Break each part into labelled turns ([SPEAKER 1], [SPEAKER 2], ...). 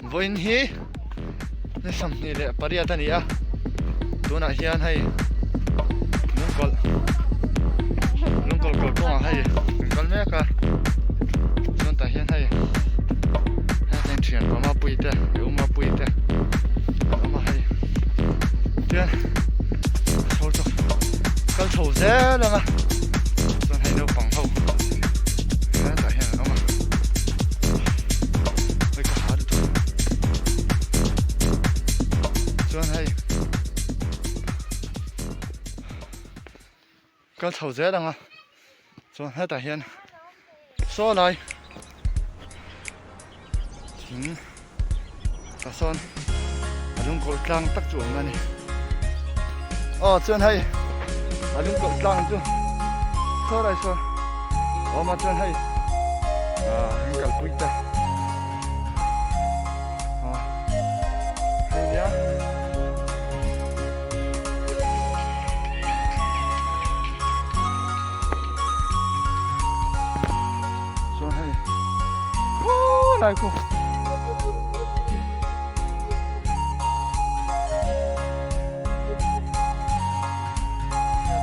[SPEAKER 1] Vawiin hi ni 28 a ni a, tunah hian hei lungkawlh lungkawlh kawr kawngah hei kan kal mek a, chuan tah hian hei heng thian pa Mapuii te U Mapuii te an awm a hei tian chho chho kal chho zel ang a chuan hei naupang ho hetah hian an awm a hei ka ha lutuk chuan hei kal chho zel ang a chuan hetah hian saw lai thing tah sawn a lungkawlh tlang tak chu a awm a ni aw chuan hei a lungkawlh tlang chu saw lai sawn a awm a chuan hei ah an kalpui te aw hei nia. Chuan hei khaw lai khu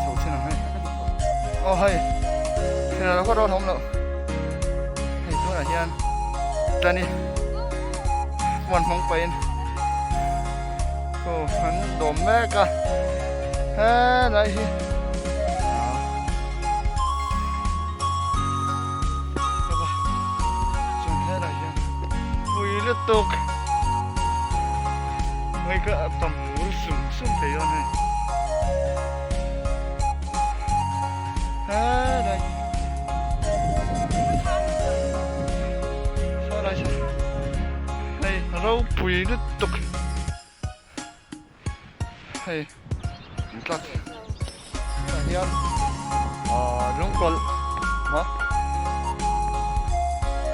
[SPEAKER 1] chho chin ang hei aw hei thina lo khaw rawt awm loh hei tunah hian tani hman hmang pahin Aw an dawm mek a helai hi chuan helai hian pui lutuk hei ka tam mur sum sum thei dawn hei helai saw lai saw hei ropui lutuk. Hei in tlak ah hian ah lungkawlh maw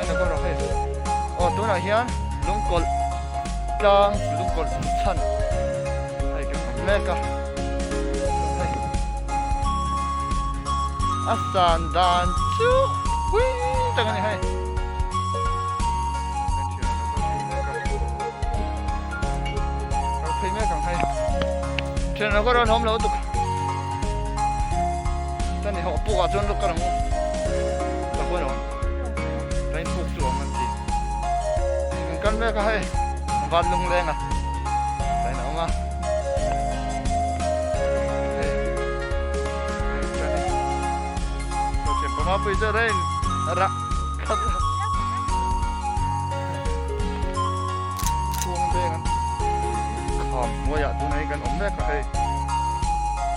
[SPEAKER 1] en a kawr hei aw tunah hian lungkawlh tlang lungkawlh chhan hei kan awm mek a hei a san dan chu pui tak a ni hei. Kal phei mek ang hei. Thian lo ka rawn awm lo tuk. Ta ni hawh puk ah chuan luk ka rang u. Ta huan awm. Ta in puk chu awm an ti. Kan kal mek a hei. Van lung leng a. Ta in a awm a. Hei. Hei ta ni. So thian pama pui chu rain rak khap. Chhung veng an kham hnuaiah tunah hian kan awm mek a hei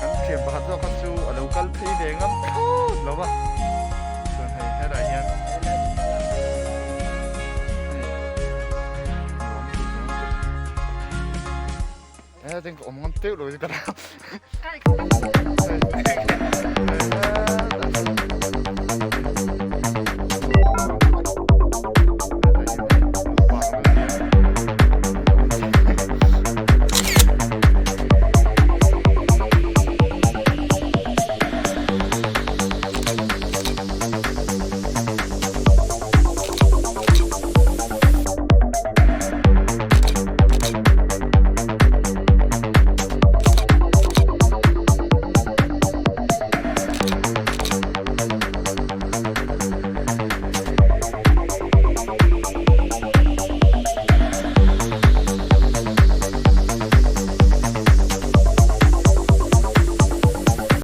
[SPEAKER 1] kan thian pakhat zawk kha chu a lo kal phei ve ngam thlawt lo va chuan hei helaiah hian hei nuam ti zawng chu he tin ka awm ngam teuh lo hi ka.